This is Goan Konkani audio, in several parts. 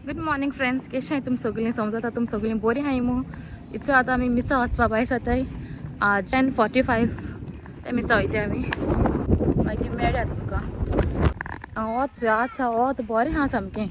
गुड मॉर्निंग फ्रेंड्स, केशें आहाय तुमी सगळीं? समजता तुमी सगळीं बरीं आहाय मू. इचो आतां आमी मिसा वचपा भायर जाताय. 10:45 ते मिसा वयताय आमी. मागीर मेळया तुमकां. वत आज वत बरें आहा सामकें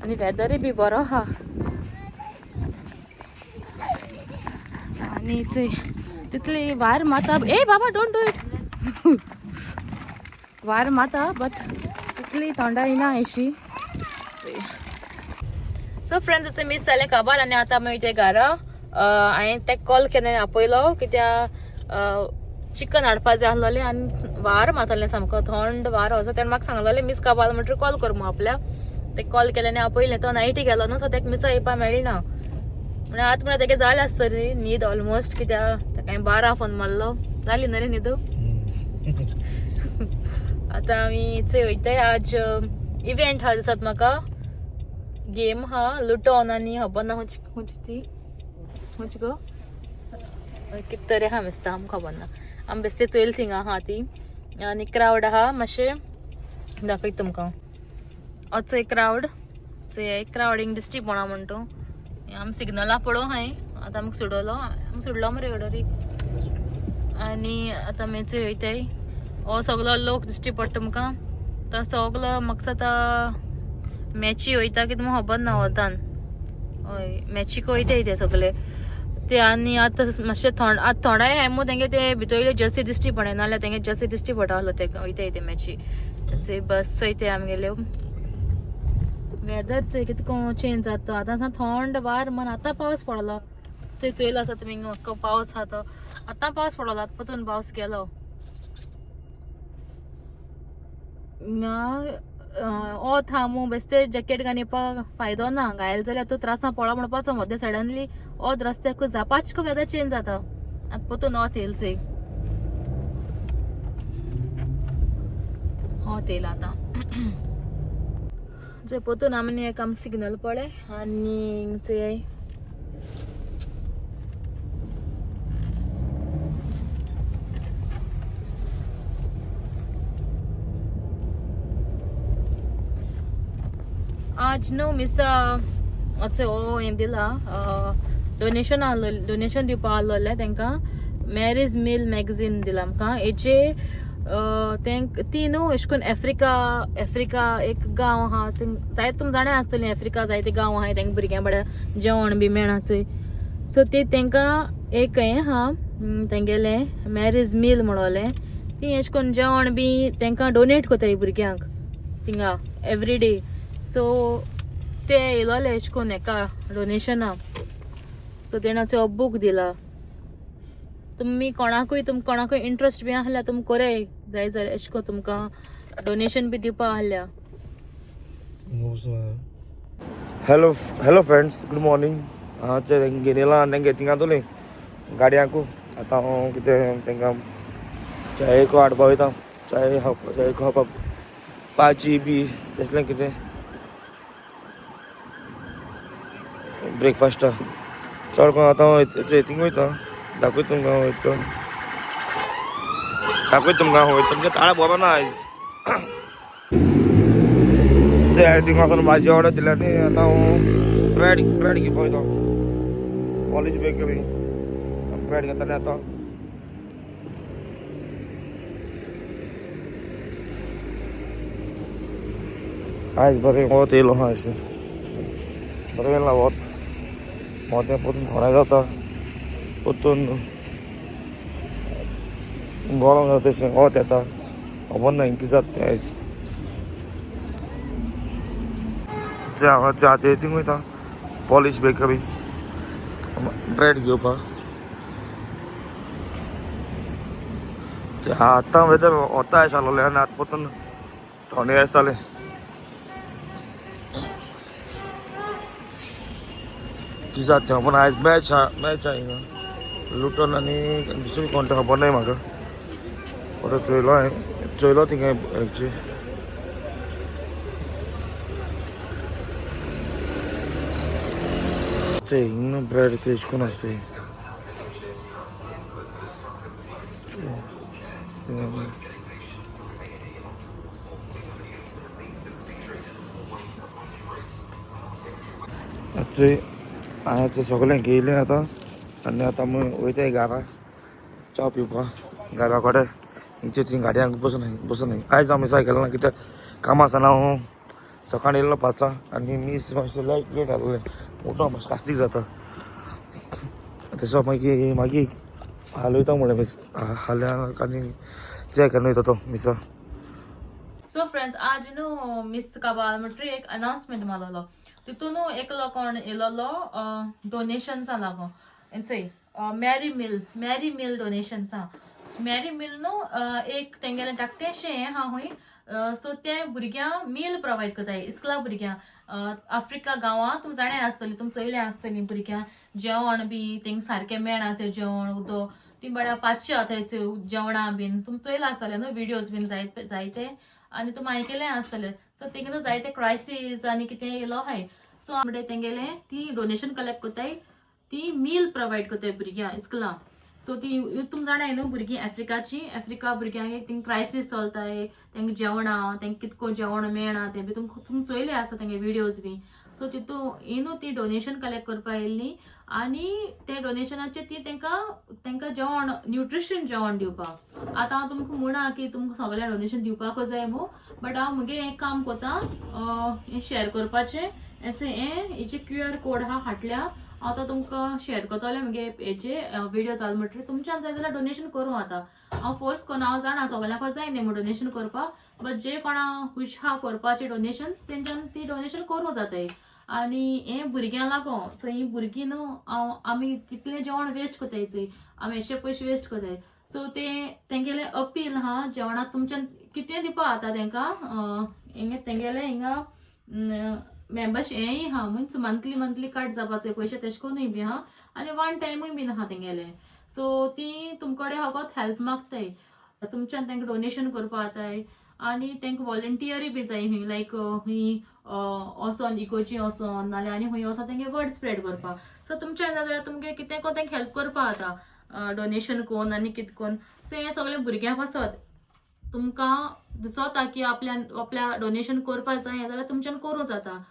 आनी वेदरूय बी बरो आहा. आनी तितली वार माता. ए बाबा, don't do it. War Mata but तितली थोंडा येना अशी. सो फ्रेंड्स, आतां मीस जालें काबार आनी आतां आमी वयता घरा. हांवें तेका कॉल केन्ना आपयलो कित्याक चिकन हाडपा जाय आसलोलें आनी वार मारतालें सामको थंड वारो. सो तेणें म्हाका सांगलेलें मीस काबार म्हणटकीर कॉल कर म्हूण आपल्याक. तेका कॉल केलें आनी आपयलें. तो नायटी गेलो न्हू, सो तेका मिसा येवपा मेळना म्हणल्यार आतां म्हळ्यार तेगे जालें आसतली न्हीद ऑलमोस्ट, कित्याक तेका हांवें 12 फोन मारलो. जाली न्हू रे न्हीद? आतां आमी चोय वयताय. आज इव्हेंट आहा दिसत म्हाका, गेम हा लुटोन आनी खबर ना खंयची खंयची ती खंयची गो कितें तरी आहा दिसता, आमकां खबर ना. आमी बेश्टे चोयल थिंगा आहा ती आनी क्रावड आहा मातशें दाखयता तुमकां. असो एक क्रावड चोय, क्रावडींग दिश्टी पडना म्हण तूं. आमी सिग्नलां पळोवं हांवें. आतां आमकां सुडवलो, आमी सुडलो मरे ऑर्डरीक. आनी आतां आमी चोय वयताय. हो सगलो लोक दिश्टी पडटा तुमकां. तो सगलो म्हाका दिसता मॅची वयता कितें म्हूण खबर ना वतान. हय, मॅचीक वयताय ते सगले ते. आनी आतां मातशें थंड, आतां थोंडाय आहाय मू तेंगे ते भितरल्यो जर्सी दिश्टी पडना, नाल्यार तेंगे जर्सी दिश्टी पडटा आसलो ते वयताय ते मॅची. चोय बस चोय आमगेल्यो. वेदर चोय कितको चेंज जाता आतां. थंड वार मन आतां पावस पडलो. चोय चोयलो आसा तुमी म्हाका पावस आहा तो. आतां पावस पडलो, आतां परतून पावस गेलो. वत आहा मू बेश्टे जॅकेट घालून येवपाक फायदो ना. घायल जाल्यार तूं त्रासां पडो म्हणपाचो. मदें सडनली वत रस्त्याक जापाच वेदर चेंज जाता. आतां परतून वत येयला चोय, वत येयला आतां. चोय परतून आमी एक आमकां सिग्नल पळय आनी चोय आज न्हू मिसा अशें हो हें दिला डोनेशन आहलो, डोनेशन दिवपा आहलोलें तेंकां. मॅरीज मील मॅगझीन दिलां आमकां. हेजे तेंक ती न्हू अशें करून आफ्रिका, आफ्रिका एक गांव आहा जायते तुमी जाणा आसतलीं. आफ्रिका जायते गांव आहाय, तेंकां भुरग्यां बड्या जेवण बी मेळना चोय. सो ती तेंकां एक हें आहा तेंगेलें मॅरीज मील म्हणोलें. ती अशें करून जेवण बी तेंकां डोनेट करताय भुरग्यांक थिंगा एवरी डे. सो ते येयलोले अशें करून हेका डोनेशना. सो तेणाचो बूक दिला. तुमी कोणाकूय तुम कोणाकूय इंट्रस्ट बी आहल्यार तुमी कोराय जाय जाल्यार अशें करून तुमकां डोनेशन बी दिवपा आहल्या. Hello hello friends, good morning. हांव घेवन तेंगे थिंगा तुली गाडयांकू. आतां हांव कितें तेंकां चायेक हाडपा वयता. चाय खावपा, चाय खावपाक पाजी बी तसलें कितें ब्रेकफास्टा चड करून. आतां हांव थिंग वयता, दाखयता तुमकां हांव वयता, दाखयता तुमकां हांव वयता. तुमच्या ताळा बरो ना आयज. ते थिंगा वचून भाजी ऑर्डर दिल्या आनी आतां हांव ब्रेड ब्रेड घेवपा वयता. पॉलिश बेकरी ब्रेड घेतले आतां. आयज बरें वत येयलो आहा, अशें बरें येयलां वत. मोदें परतून थोडें जाता, परतून गरम जाता, तशें वत येता. खबर ना कितें जाता तें आयज. आतां थिंग वयता पॉलिश बेकरी ब्रेड घेवपाक. आतां वेदर वता अशें आसलें आनी आतां परतून थंडी आसतालें. कितें जाता तें खबर ना. आयज मॅच आहा, मॅच आहा हिंगा लुटन आनी दुसरी कोण तें खबर नाय म्हाका. बरें चोयलो हांवें, चोयलो थिंगा हेची. ते हिंगा ब्रेड ते अशें करून आसता. आतां सगळें घेयलें आतां आनी आतां आमी वयताय घरा च्या पिवपाक. घरा कडेन हिचे ती गाडयांक बसून बसून आयज आमी सायकल ना कित्याक काम आसना. हांव सकाळीं येयल्लो 5 आनी मीस मातशें लेट लेट जालें. उठो मातशें कास्तीक जाता तसो. मागीर मागीर हाल वयता म्हणलें मीस हाल्या आनी चॅक वयता तो मिसा. सो फ्रेंड्स, आज न्हू मिस काबाल म्हणटरी एक अनाउन्समेंट मारलेलो. तितून न्हू एकलो कोण येयलोलो डोनेशन्सा लागो. चय, मॅरी मिल, मॅरी मिल डोनेशन्सा. मॅरी मिल न्हू एक तेंगेलें धाकटेंशें हें आहा हूंय. सो ते भुरग्यांक मील प्रोवायड करताय, इस्कुला भुरग्यांक आफ्रिका गांवांत. तुमी जाणा आसतली, तुमी चोयलें आसतली, भुरग्यांक जेवण बी तेंकां सारकें मेळना जेवण उदक. ती बऱ्या पातशे जाताय जेवणां बीन. तुमी चोयलां आसतलें न्हू विडियोज बीन जायते जायते आनी तुमी आयकलें आसतलें. सो तेंगे न्हू जायते क्रायसीस आनी कितें येयलो आहाय. सो म्हणजे तेंगेलें ती डोनेशन कलेक्ट करताय, ती मील प्रोवायड करताय भुरग्यांक इस्कुलां. सो ती तुमी जाणाय न्हू भुरगीं आफ्रिकाची, आफ्रिका भुरग्यांक एक थिंग क्रायसीस चलताय. तेंका जेवणां, तेंका कितको जेवण मेळना तें बी तुमकां तुमी चोयलें आसता तेंगे विडियोज बी. सो तितू ही न्हू ती डोनेशन कलेक्ट करपा येयल्ली आनी ते डोनेशनाचे ती तेंकां तेंकां जेवण, न्युट्रिशन जेवण दिवपाक. आतां हांव तुमकां म्हणा की तुमकां सगळ्यांक डोनेशन दिवपाकूच जाय मू, बट हांव मुगे हें काम कोता, हें शेअर करपाचें. हेचे हें हेचे क्यू आर कोड आहा हाटल्या. हांव आतां तुमकां शेअर करतलें मुगे हेचे विडियो चालू म्हणटकीर. तुमच्यान जाय जाल्यार डोनेशन करूं. आतां हांव फोर्स करना. हांव जाणा सगळ्यांक जाय न्ही म्हूण डोनेशन करपाक, बट जे कोणा खूश आहा करपाचें डोनेशन, तेंच्यान ती डोनेशन करूं जाताय. आनी हें भुरग्यां लागो. सो ही भुरगीं न्हू, हांव आमी कितलें जेवण वेस्ट करताय चोय, आमी अशे पयशे वेस्ट करताय. सो ते तेंगेलें अपील हा, जेवणाक तुमच्यान कितें दिवपा जाता तेंकां. हिंगा तेंगेलें हिंगा मेंबरशीप हेंय आहा, means monthly monthly cut जावपाचे पयशे तेश कोन्नूय बी आहा आनी वन टायमूय बीन आहा तेंगेलें. सो ती तुमकडे फकत हेल्प मागताय. तुमच्यान तांकां डोनेशन करपा जाताय आनी तांकां वॉलंटियरूय बी जाय खंय, लायक खंय वचोन इगोर्जी वचोन नाल्यार आनी खंय वचोन तेंगे वर्ड स्प्रेड करपाक. सो तुमच्यान जाय जाल्यार तुमगे कितें कोन्न तांकां हेल्प करपा जाता, डोनेशन कोन्न आनी कितें कोन्न. सो हें सगळें भुरग्यां पासत तुमकां दिसता की आपल्यान आपल्या डोनेशन करपा जाय जाल्यार तुमच्यान करूं जाता.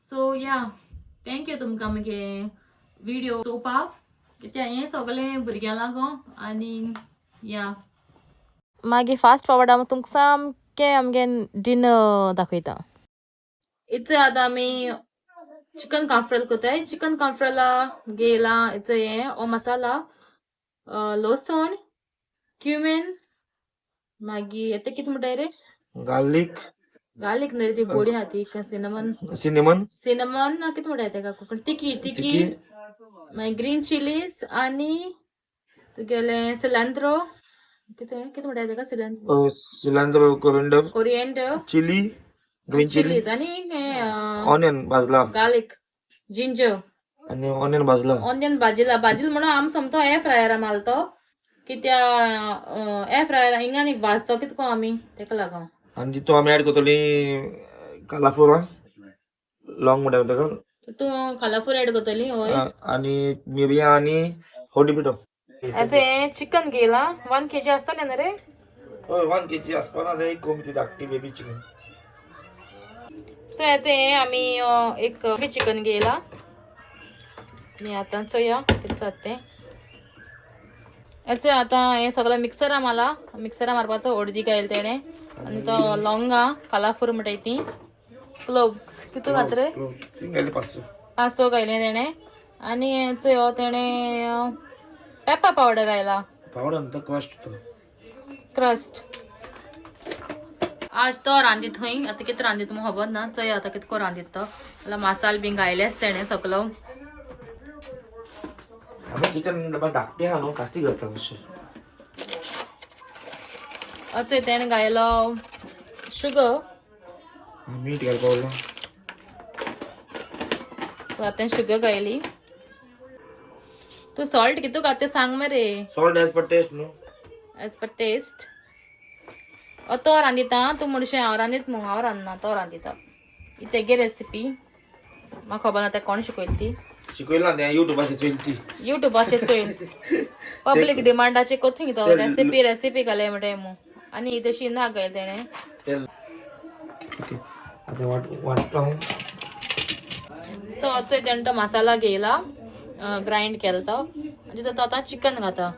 सो या, thank you तुमकां मुगे विडियो चोवपाक, कित्याक हें सगळें भुरग्यां लागो. आनी या, मागीर फास्ट फॉरवर्ड हांव तुमकां सामकें आमगे डिनर दाखयता. इच आतां आमी चिकन काफ्रेल करताय. चिकन काफ्रेला घेयला. इच हें हो मसाला, लसूण, क्युमेन, मागीर येते कितें म्हणटाय रे? गार्लीक. गार्लीक न्ही रे, ती बोडी आहा ती सिनेमन. सिनेमन. सिनेमन ना, कितें म्हणटाय तेका कोंकणी? तिकी तिकी. तिकी. मागीर ग्रीन चिलीज आनी तुगेलें सिलांत्रो. कितें कितें म्हणटाय तेका, सिलांत्रो? सिलांद्रो, coriander. Coriander. Chilli, green chilli. Chillies आनी हें ऑनियन भाजला. Garlic, ginger. आनी ऑनियन भाजला. ऑनियन भाजिला. भाजील म्हणून आम सोमतो एअर फ्रायरा मारतो, कित्या एअर फ्रायर हिंगा न्ही भाजतो कितको आमी, तेका लागून. आनी तितू आमी ऍड करतली कालाफुरा, लॉंग म्हणटा तेका. तूं खालाफूर ऍड करतली हय. आनी मिरयां आनी हळदी पिठो. हें हें चिकन घेयला, 1 केजी आसतलें न्ही रे? हय, 1 केजी आसपा ना, एक कमी ती धाकटी बेबी चिकन. सो हें हें आमी एक चिकन घेयला आनी आतां चोया कितें जाता तें. हेचे आतां हें सगळें मिक्सरा मारला. मिक्सरा मारपाचो. हळदी घायल तेणें आनी तो लवंगां, कालाफूर म्हणटाय ती, क्लोव्स कितू घात रे? ती घायली 5. 5 घायले तेणें. आनी चोय, हो तेणें पेपर पावडर घायला. पावडर नंतर क्रस्ट तो. क्रस्ट. आज तो रांदीत थंय. आतां कितें रांदीत म्हूण खबर ना. चोया आतां कितको रांदीत तो. जाल्यार मसाल बीन घायलेच तेणें सगलो. आमी किचन धाकटी आहा न्हू, कास्ती करता मातशें. अचय तेणें घायलो शुगर. मीठ घालपा उरलां. सो आतां शुगर घायली. तूं सॉल्ट कितू घात तें सांग मरे. सॉल्ट एज पर टेस्ट न्हू. As per taste. तो रांदिता. तूं म्हणशी हांव रांदीत मू. हांव रांदना, तो रांदिता. ही तेगे रेसिपी, म्हाका खबर ना तेका कोण शिकयली ती. शिकयला ना तें, युट्यूबाचेर चोयली ती. युट्यूबाचेर चोयल, पब्लीक डिमांडाचे कोथी तो रेसिपी रेसिपी घाले म्हणटे मू. आनी ही तशी ना घायल तेणें. तेल, ओके, आतां वाट वाडटा हांव. सो अचय तेणें तो मसाला घेयला, ग्रायंड केला तो, आनी तितून तो आतां चिकन घाता.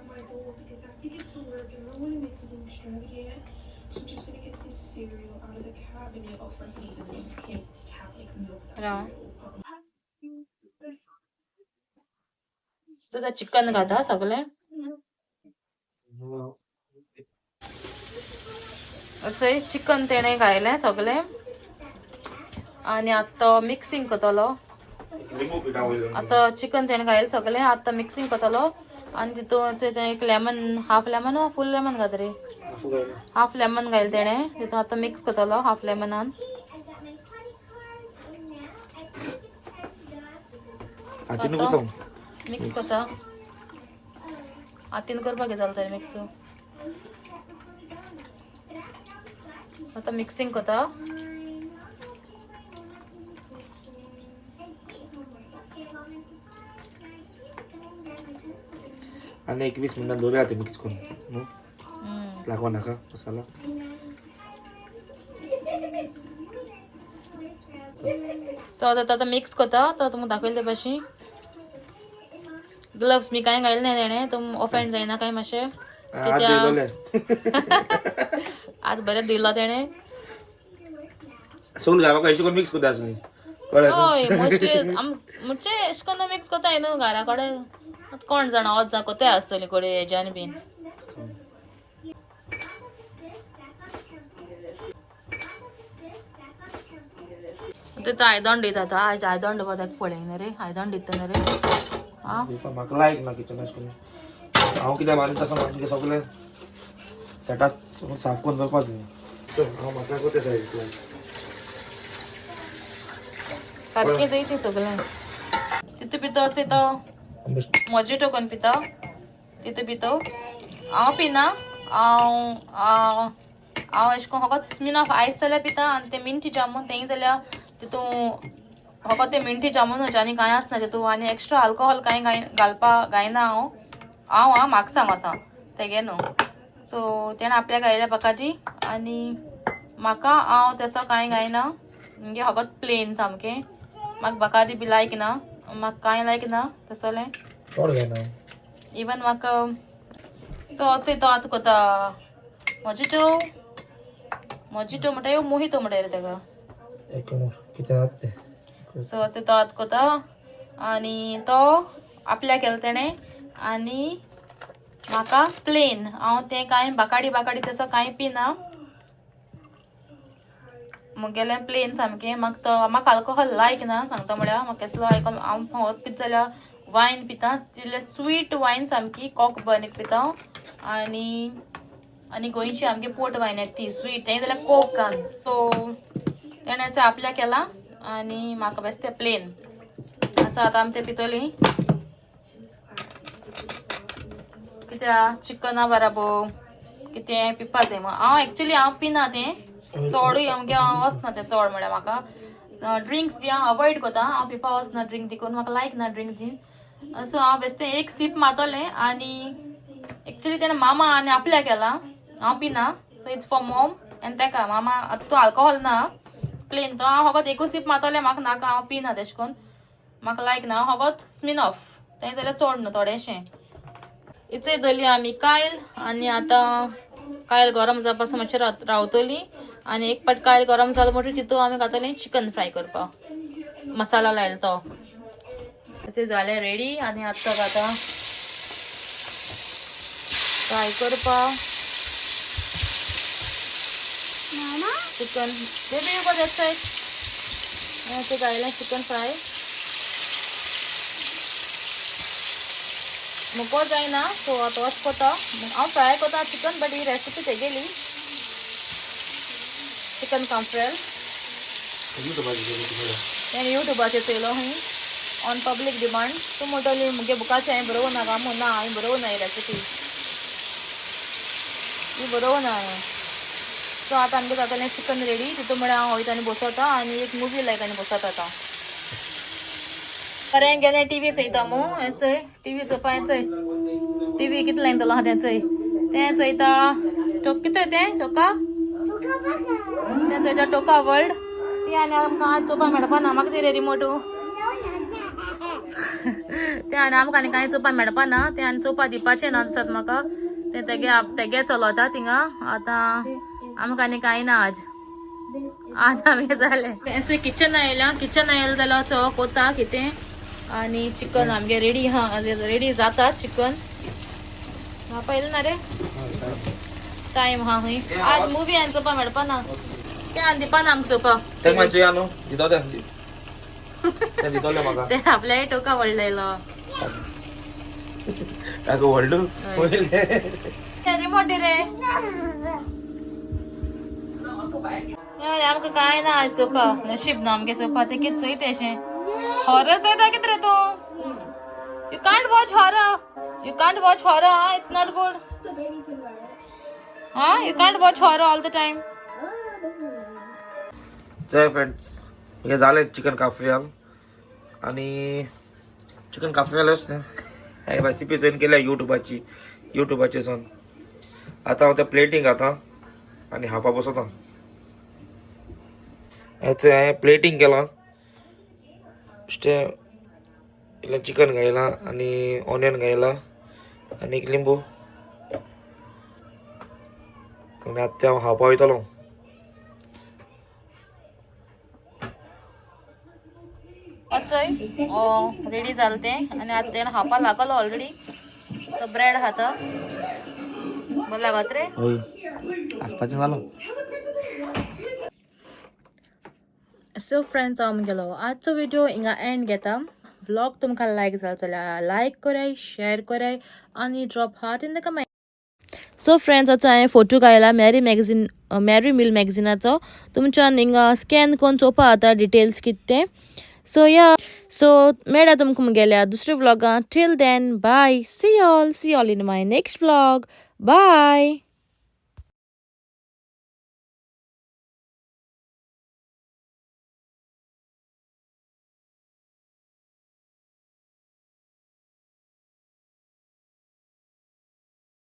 राव, तो चिकन घाता सगळें. अचय चिकन तेणें घायलें सगळें आनी आतां तो मिक्सिंग करतलो. आतां चिकन तेणें घायलें सगळें, आतां मिक्सिंग करतलो. आनी तितून तें एक लेमन, हाफ लेमन वा फूल लेमन घात रे? हाफ लेमन घायलें तेणें तितून, आतां मिक्स करतलो हाफ लेमनान. हातीन करता. मिक्स करता हातीन, करपाक जालें तरी मिक्स. आतां मिक्सिंग करता. आनी 21 मिनटां दवरुया ते मिक्स करून न्हू, लागो नाका मसाला. सो आतां आतां मिक्स करता तो तुमकां दाखयले ते भाशेन. ग्लव्स मी कांय घायले ना तेणें, तुम ऑफेंड जायना काय मातशें. हात धुयलोले. आज बरें दिलो तेणें. सगळें घालपाक अशें करून मिक्स करता आसली, कळ्ळें न्हू? हय, मोस्टली आम म्हणजे अशें करून मिक्स करताय न्हू घरा कडेन. आतां कोण जाणा वच जा कोते आसतली कडे हेज्यान बीन. ते तो आयदण दिता आतां. आयज आयदण दवरता ताका पळयना रे, आयदण दिता न्हू रे. आं. दिवपा म्हाका लायक ना किचन अशें करून. हांव कित्याक बांदता तसो म्हाका सगळें सेटाक सगळें साफ करून दवरपाक जाय. हांव म्हाका कोते जाय. सारकें दिवचें सगळें. तितू पितो तो मोजिटो कोन्न पिता तितू पितो. हांव पिना. हांव हांव हांव अशें करून फकत स्मिन ऑफ आयस जाल्यार पिता. आनी ते मिंटी जामून तेंय जाल्यार तितू फकत ते मिंटी जामूनच, आनी कांय आसना तितू. आनी एक्स्ट्रा अल्कोहोल कांय घाय घालपा घायना हांव. हांव आं म्हाका सांगता, तेगे न्हू. सो तेणें आपल्याक घायल्या बाकाजी आनी म्हाका हांव तसो कांय घायना. म्हणजे फकत प्लेन सामकें. म्हाका बाकाजी बी लायक ना, म्हाका कांय लायक ना तसलें. चड घायना. इवन म्हाका. सो अचय तो आतां कोता मोजिटो. मोजिटो म्हणटा यो, मोहितो म्हणटा रे तेका. एक कितें जाता तें. सो अचय तो आतां कोता आनी तो आपल्याक केलें तेणें आनी म्हाका प्लेन. हांव तें कांय बाकाडी बाकाडी तसो कांय पिना. म्हगेलें प्लेन सामकें. म्हाका तो म्हाका अल्कोहोल लायक ना, सांगता म्हळ्यार म्हाका केसलो आयकल. हांव भोंवत पिता जाल्यार वायन पिता, जिल्ले स्वीट वायन सामकी, कॉक बर्न एक पिता. आनी आनी गोंयची आमगे पोर्ट वायन येता ती स्वीट, तें जाल्यार कोक घालून. सो तेणें आपल्याक केलां आनी म्हाका बेश्टें प्लेन. आतां आतां आमी तें पितोली कित्याक चिकना बराबर कितें पिवपा जाय. हांव एक्चुली हांव पिना तें चडूय. अमकें हांव वचना तें चड, म्हळ्यार म्हाका ड्रिंक्स बी हांव अवॉयड करता. हांव पिवपा वचना ड्रिंक देखून म्हाका लायक ना ड्रिंक दी. सो हांव बेश्टें एक सीप मारतलें. आनी एक्चुली तेणें मामा आनी आपल्याक केलां, हांव पिना. सो it's for mom आनी तेका मामा. आतां तूं अल्कोहोल ना, प्लेन तो. हांव फकत एकूच सीप मारतलें, म्हाका नाका. हांव पिना तेशें करून, म्हाका लायक ना. हांव फकत स्मिन ऑफ तें जाल्यार चड न्हू, थोडेशें. इचय धरली आमी कायल आनी आतां कायल गरम जावपाक मातशें रावतली. आनी एक पाट कायल गरम जालो म्हणटकीर तितून आमी घातली चिकन फ्राय करपाक मसाला लायलो तो. ते जालें रेडी आनी आतां घाता फ्राय करपाक chicken. Baby, you go that side. ते घायलें चिकन फ्राय. मुको जायना, सो आतां अशें करता हांव, फ्राय करता चिकन. बट he recipe तेगेली, चिकन काफ्रेल. तेणें युट्यूबाचेर चोयलो खंय, ऑन पब्लीक डिमांड. तूं म्हणटली मुगे बुकाचें हांवें बरोवं नाका म्हूण. ना, हांवें बरोवं ना ही रेसिपी, ही बरोवं ना हांवें. सो आतां आमगें जातलें चिकन रेडी. तितून म्हळ्यार हांव वयता आनी बसता आनी एक मुवी लायता आनी बसता. आतां बरें गेलें. टिवी चोयता मू. हें चोय, टिवी चोवपा. हें चोय, टिवी कितलें लायतलो आहा तें चोय. तें चोयता कितें तें चोका, तें चोयता टोका वर्ल्ड ती. आनी आमकां आज चोवपा मेळपा ना. म्हाका दी रे रिमोटू. ते आनी आमकां आनी कांय चोवपा मेळपा ना, ते आनी चोवपा दिवपाचें ना दिसत म्हाका. ते तेगे तेगे चलता थिंगा. आतां आमकां आनी कांय ना आज. आज आमगे जालें. किचन आयला, किचन आयलें जाल्यार चो कोता कितें आनी चिकन आमगे रेडी हा, रेडी जाता चिकन. हा पयलें ना रे टायम हा खंय आज मुवी आनी चोवपा मेळपा ना, ते आनी दिवपा ना आमकां चोवपा. तें मातशें या न्हू दितो तें, तें दितोलें म्हाका. ते आपल्याय टोका व्हडलेलो. ताका व्हडलो पयलें. रिमोट दी रे. आमकां कांय ना आज चोवपा, नशीब ना आमगे चोवपा. ते कितें चोयता अशें हॉरर चोयता कितें रे तूं? You can't watch horror, you can't watch horror, it's not good. हा, you can't watch horror all the time. जय फ्रेंड्स, हे जालें चिकन काफ्रियाल. आनी चिकन काफ्रियालच न्ही, हांवें रेसिपी चोयन केल्या युट्यूबाची, युट्यूबाचेर सावन. आतां हांव तें प्लेटींग खाता आनी खावपा बसता. हें हांवें प्लेटींग केलां, बेश्टें इल्लें चिकन घायलां आनी ऑनियन घायलां आनी एक लिंबू, आनी आतां तें हांव खावपा वयतलो. चोय रेडी जालें तें आनी आतां तें खावपा लागलो ऑलरेडी. तो ब्रेड खाता, बरें लागत रे. हय, आसताचें जालो. सो फ्रेंड्स, हांव म्हगेलो आजचो व्हिडिओ हिंगा एंड घेता. व्लॉग तुमकां लायक जालो जाल्यार लायक कराय, शेअर कराय आनी drop heart in the comment. So friends, आतां हांवें फोटो घायला मॅरी मॅगझीन, मॅरी मिल मॅगझिनाचो. तुमच्यान हिंगा स्कॅन करून चोवपा आतां डिटेल्स कितें तें. सो या, सो मेळ्ळा तुमकां म्हगेल्या दुसऱ्या व्लॉगान. Till then bye, see all, see all in my next vlog. Bye.